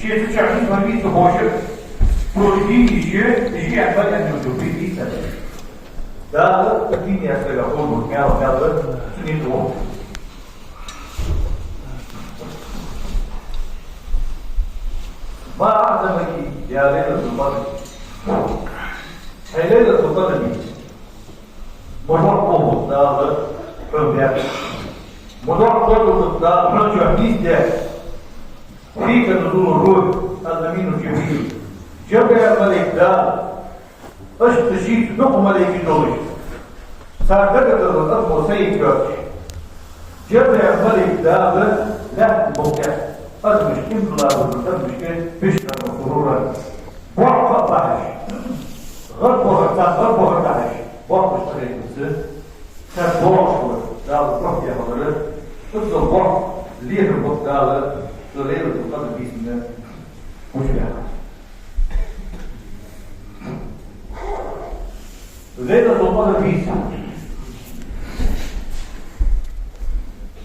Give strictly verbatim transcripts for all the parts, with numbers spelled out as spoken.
Шийца чакхбараш вар виста хьожа, цо дийна йиш я, дийна яхар аьнна йолча бийса. Дала дийна яхача сага хьожа мел, мел да, цу никъ. ما أعظمك يا ليلة القدر. ХӀай Лайлатуль-Къадр, ма доккха хургда Дала хьона баьр. Ма доккха хургда Дала хьона чу нийсдер. فيك نزول الروح الأمين جبريل. Жабраил малайк Дала, иштта шийца дукха малайкаш долаш, цар дагадоаллар адамо сайга йоацаш. Жабраил малайк Дала лаьтта болча адамашка, иман диллача адамашка бишкъа, суруран, боккха а бахьаш, гӀар бахар, царна гӀар бахар дахьаш, боккхача тӀехьенца цар доагӀаш вар, Дала боккха дехалара, цу боккха лерхӀам ба Дала цу Лайлатуль-Къадр бийсанна гучабаьхар. Лайлатуль-Къадр бийса.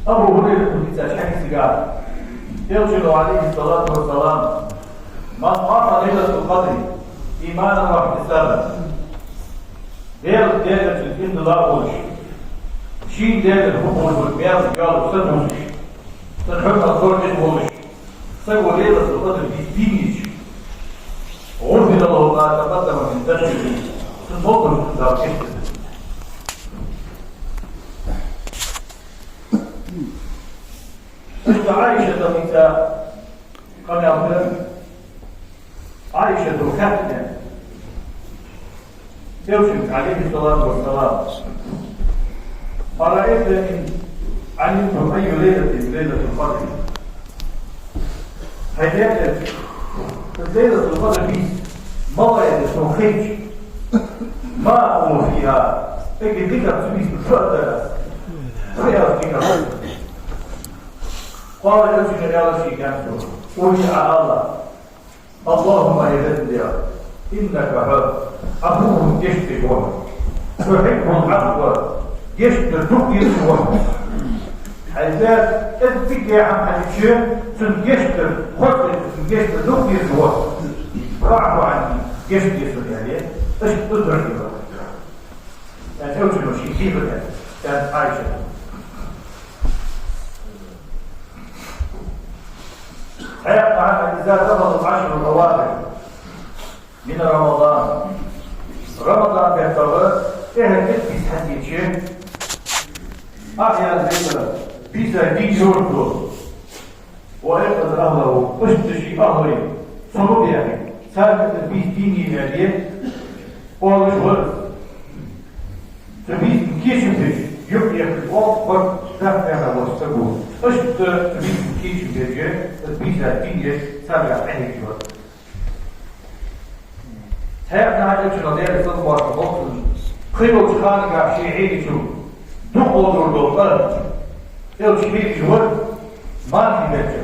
Абу ХӀурайрата дийцача хьадиса тӀа, Элчано, عليه الصلاة والسلام: من قام ليلة القدر إيمانا واحتسابا. Даьла, Даьла чу иман дилла волаш, шийна Даьлах хӀама ховш, маьл йоалаш саг вувцаш, цун хьурмат, хьурмат волаш, саго Лайлатуль-Къадр бийса дийна йича, غفر له ما تقدم من ذنبه. Цун мел долча Дала гешт дергда. Иштта Ӏайшата дийца къамаьл да. Ӏайшата хаьттад Элчанга, عليه الصلاة والسلام: أرأيت إن علمت أي ليلة ليلة القدر. ХӀай Даьла, Лайлатуль-Къадр бийса малагӀа я сона ховча, ما أقوم فيها, эггара дикагӀа цу бийсан фу дар аз, фу аз дикагӀа. قال, Элчано аьлар шийга: قل, يا الله, اللهم, хӀай Даьла, إنك, хьо, عفو, гешт деш ва, تحب العفو, гешт дар дукха дезаш ва. ХӀай Даьла, из дика хӀама хьадича, цун гешт дар, хоза хетар, цун гешт дар дукха дезаш ва. فاعف عني, гешт де сона, аьле, иштта дуӀа дир. Цу Элчано шийга хетар, цу Ӏайшата. Хьаькъал: إذا دخل العشر الأواخر من رمضان. Рамадан бетта тӀехьа итт бийса хьадийча, أحيا الليل, бийса дийна йоагӀа цо, وأيقظ أهله, иштта ший ахӀлой сонабаьхе, царга из бийса дийна яь, оалаш вар. Цу бийсан кийчам беш, юкъ ехкаш, оалаш вар, дахкаьнна волча саго. Иштта цу бийсан кийчам беш, из бийса дийна еш, царга хьехаш вар. Хьаькъал: Элчано, Даьла салам-моаршал хилда цунна, пхи йолча ханагахьа ше хьегачул дукха лорадора дола къа, Элча хьегаш вар мархий бетта.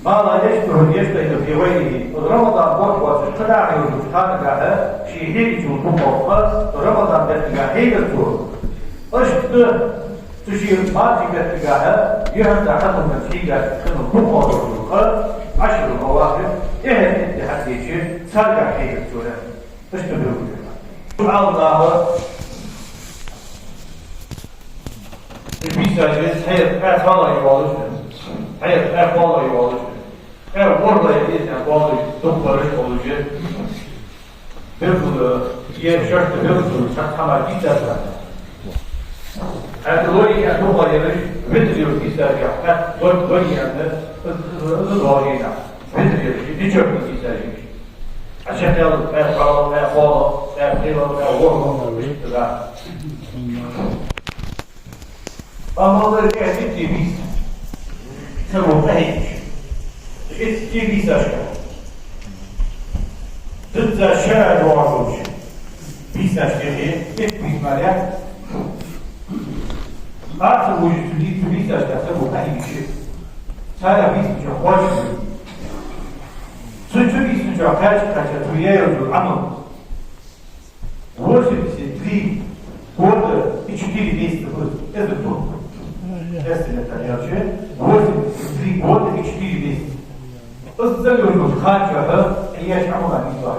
ما لا يجتهد يجتهد في غيره. Рамадан бутт боацаш, кхы дӀахо йолча ханагахьа ше хьегачул дукха къа Рамадан беттагахьа хьегар цо. Иштта цу ше мархий беттагахьа, юхьанца хьалхарча хана хьегача хана дукха лорадора къа, عشر الأواخر, тӀехьа итт ди хьадийча, царга хьегар цо, аьнна. Иштта белгалдаьд. Аллахӏа, из бийсаш хьаькъал, хьаькъал йоалаш, хьаькъал, хьаькъал йоалаш, хьаькъал ворхӀлагӀа деза хьаькъал дукха бараш болаш, белгала, е шоашта белгала, цхьа хӀама дийцад. ХӀаьта лой а дукха яраш, витр йола бийсаш, хӀаьта лой, лой а, из, из, из лой а, витр йола, дичорта бийсаш. Ӏа шоай хьаькъал, хьаькъал, хьаькъал, хьаькъал, хьаькъал, хьаькъал, хьаькъал. Амма вай итт ди бийса ца вохайча, итт ди бийсашка. Дизза шера доагӀаш бийсаш тӀехьа, итт бийса мара. Аса вужи цу ди, цу бийсашка ца вохайча. Цара бийсача хош. Цу, цу бийсача кхаьча, кхаьча, цу яйру Ӏамал. Восемьдесят три года и четыре месяца был. Это был. Если это я вообще, восемьдесят Три года и четыре месяца. Из цӀагӀа йолча хана чухь Ӏа еш Ӏамал ницкъ лу.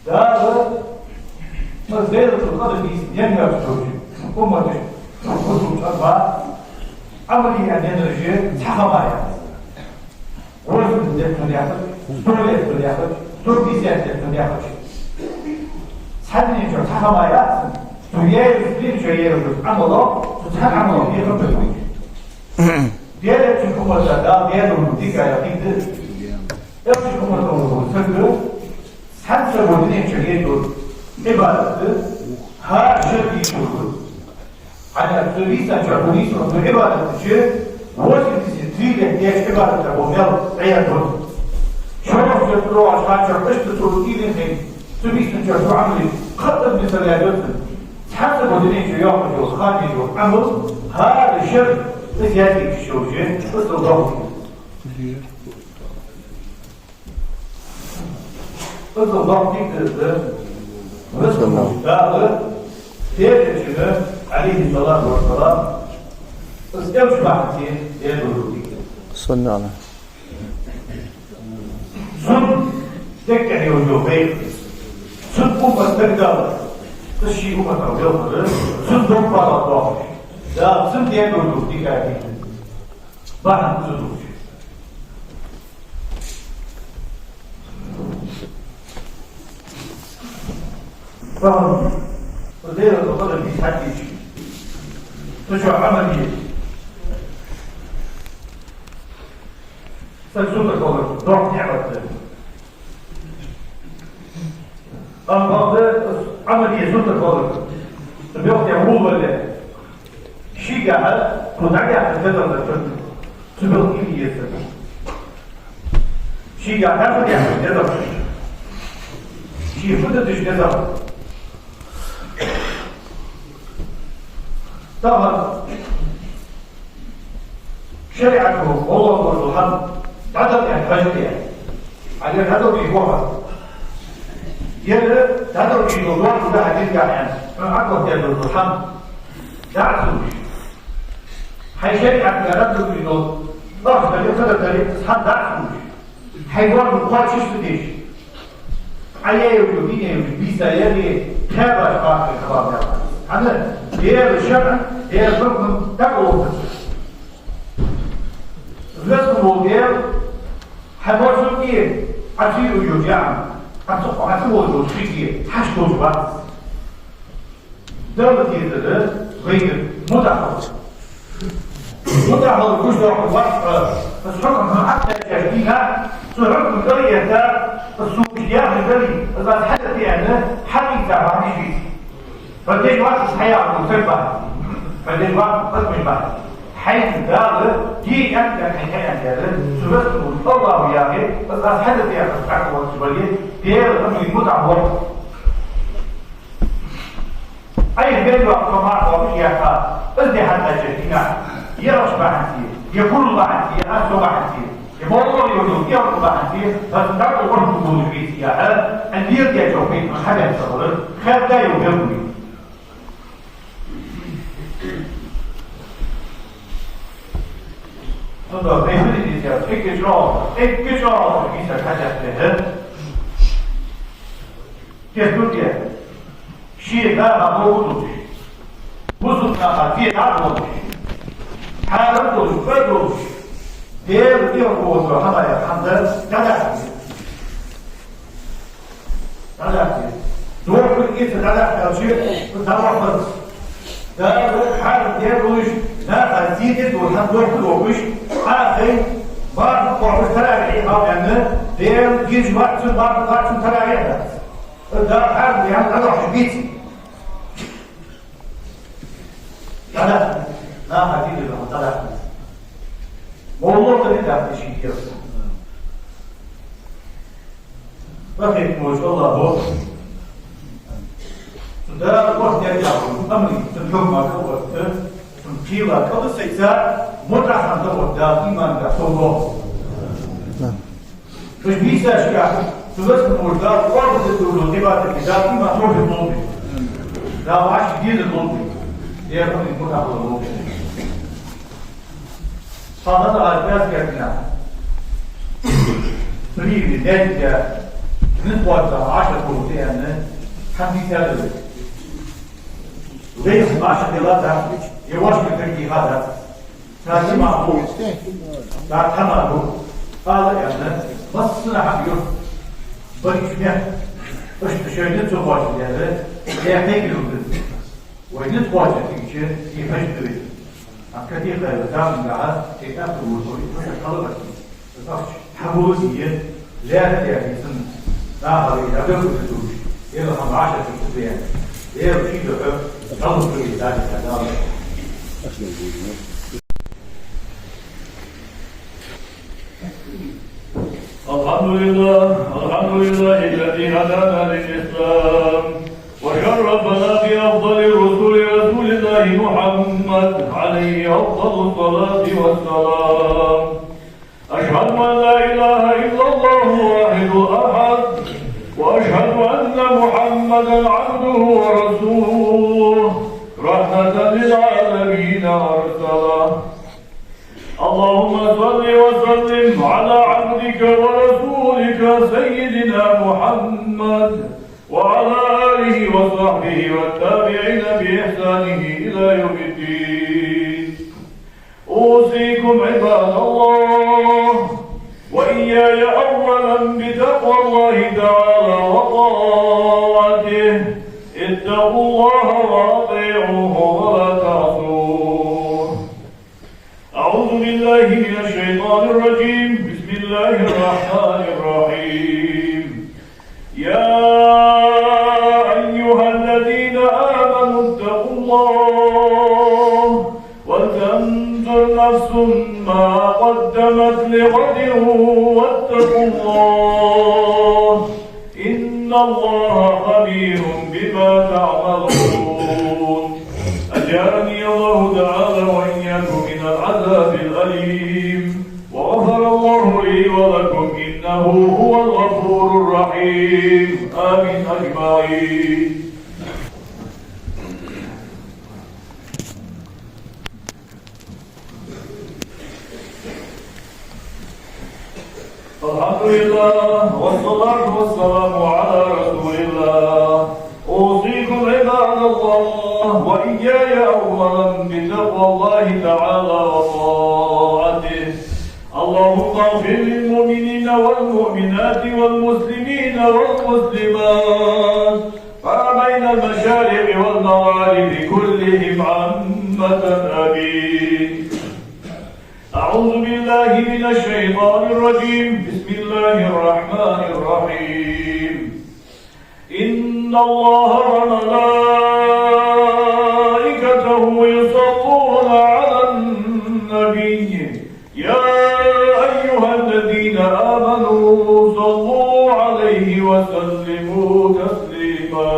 Дала, из Лайлатуль-Къадр дийца денна йоацача умматашта, бусалба цӀагӀа Ӏамал е деннараш цхьа хӀама яц. Восемьдесят лет цунна яхача, сто лет цунна яхача, сто пятьдесят лет цунна яхача. Цхьанне чу цхьа хӀама яц, цу яьча дийнахьа яь йола Ӏамал, цу цхьан Ӏамала бехк бергбац. Дера цу уммата Дала дер дика яхийта. Элча уммата сага цхьан саго дийнахьа яь йола Ӏибадат хӀара шера дийшар. ХӀана аьлча цу бийсан чу, цу бийсан чу Ӏибадата чу восемьдесят три лет деш Ӏибадат даь бола мел Ӏаьдал да. ШоллагӀча чу, тӀадоагӀача хана чу иштта цо дийна хинна, цу бийсан чу цу Ӏамала кхы а мисал яь доацаш. Цхьан саго дийнахьа чу яь йола хӀара Ӏамал хӀара шера из яздеш йолча, из доккха. Из доккха дика да. Веза-воккхача Дала Пайхамара, Ӏалайхи ссалату вассалам, из Элча бахьанца даь дола дика. Саллаллаху. Цун дег тӀа йола йола вай. Цун уммат дагадоалаш, из ший умматах велхар, цун дог бала доахаш, Дала цунна даь дола дика дика. Бахьан цу духьа. Бахьан, Лайлатуль-Къадр дийца хьатӀаийца, цу чу Ӏамал е. Саг сутара хилар доккха ниӀмат да. Амма бакъда Ӏамал е сутара хилар, цу белха тӀа вувлавалар. Шийгахьа, цу дӀадаьхка дезагӀа да цу, цу белха тӀа еза. Шийгахьа дӀадаьхка дезагӀа. Ше фу деш дезагӀа. Тахан шариӀато гӀолла дола хӀама дӀадала аьнна хьажа де. Хьажа дӀадала дийхо хьа. Ер дӀадала дийхо дола хӀама да хьа динга аьнна, хьона Ӏакъал тӀа дола хӀама. ДӀа а ца луш. Хьай шариӀатага дӀадала дийхо, ахча дале, хӀама дале, цхьа дӀа а ца луш. Хьай ворхӀ кхоачаш ца деш. Ӏа яь йола, дийна йола бийса яр, кхаьбаш бахар хабар яхар. ХӀана, Даьла шарӀа, Даьла хьукма дӀакъовлаш. Веза вола Даьла, хьай морсо тӀера Ӏа ца ювлаш йола яхь, Ӏа ца, Ӏа ца волаш йола ши ге хьашт долаш вац. Дала дезар вайна мутӀахьа хилар. МутӀахьа хилар гуш доахар вац, аз хьукма хьатӀакхаьчача дийнахьа, цу хьукма кӀал этта, аз сога яхар дале, аз хьаьта аьнна, хьадийца хьа хьаниш вийца. Хьо деш вац хьаяхар саг бахьан. Хьо деш вац хьо мин бахьан. Хьайна Дала, дий аьнна, хьайна хьаяьнна, цу Веза вола АллахӀа яхе, аз хьаьта аьнна, хьакъ вац бале, Даьла амрага мутӀахьа ва. Ӏайха бен доккха марха вахаш яха, из де хьатӀакхаьчача дийнахьа, е ахча бахьанца, е курал бахьанца, е асо бахьанца, е молла йола кӀийлакх бахьанца, хаза дӀакъовла варх болаш вийца яхар, Ӏа леладечох вайна хьабаьхка хилар, хадда йола белгало. Цудухьа вай хӀана деза, эггара чӀоагӀа, эггара чӀоагӀа вийца хьатӀакхаьча. Кхетадий? Ший наха бокъо долаш, бусалба наха зе дӀа а долаш, хьарам долаш, кӀай долаш, Даьла тӀехьа вола хӀама яр хӀама да, дӀадахьа. ДӀадахьа. Дохкар кӀезига дӀадахьа аьлча, дӀавахар. Дала хьарам даь долаш, наха зе де дола хӀама дохка дохкаш, Ӏа хай, марха кхоабаш, таравихь хьал аьнна, Даьла гиж вац, марха вац, таравихь вац. Дала хьарам даь хӀама дӀадахьаш беций? ДӀадахьа. Наха дийна хӀама дӀадахьа. МоллагӀа дӀадахьа ший кер. Вахит муж АллахӀа. Цу Дала вахт дерг яхун, амри, цун хьукма кӀалватта, цун кхела кӀалсайца, мутӀахьа хӀама да вахт Дала иман да совгӀо. Уж бийсашка, цу Веза вола Дала къоабал де дезаш дола Ӏибадат де, Дала иман тохе болба. Дала вӀаши деза болба. Ер хӀама мутӀахьа болба. Хьалха аз бязгердина. Привет, дядя, не плачь, а что ты, не? Хьан дийцад вай. Лайх маша дела да, е ваша кирги хада. Цар имам бу, цар тамам бу. Ала яна, массана хьан ю. Бариш ме. Ишта шайна цу баши дела, я хегру. Вай нит кхоача тикча, и хаш дуй. А кати хайла заман гаха, и ахту вурдуй, и хаш халабати. Ахч хабулу дие, леха дия хисан, нахали хабел кутуш. Ела хам аша тикча. Ела ши духа, халу дуй, дали хадал. الحمد لله، الحمد لله الذي هدانا للإسلام وشرفنا بأفضل الرسل رسول الله محمد عليه أفضل الصلاة والسلام. أشهد أن لا إله إلا الله الواحد الأحد، وأشهد أن محمدا عبده ورسوله، رحمة للعالمين أرسله. اللهم صل وسلم على عبدك ورسولك سيدنا محمد وعلى آله وصحبه والتابعين بإحسانه إلى يوم الدين. أوصيكم عباد الله وإياي أولا بتقوى الله تعالى وطاعته. اتقوا الله وأطيعوه ولا تعصوه. أعوذ بالله من الشيطان الرجيم. بسم الله الرحمن الرحيم. يا أيها الذين آمنوا اتقوا الله ولتنظر نفس ما قدمت لغد واتقوا الله إن الله خبير بما تعملون. أجارني الله تعالى وإياكم من العذاب الأليم، وغفر الله لي ولكم، إنه هو الغفور الرحيم. آمين أجمعين. الحمد لله، والصلاة والسلام على رسول الله. أوصيكم عباد الله وإياي أولا بتقوى الله تعالى وطاعته. اللهم اغفر للمؤمنين والمؤمنات والمسلمين والمسلمات ما بين المشارق والمغارب كلهم عامة، آمين. أعوذ بالله من الشيطان الرجيم. بسم الله الرحمن الرحيم. إن الله وملائكته يصلون على النبي، يا أيها الذين آمنوا صلوا عليه وسلموا تسليما.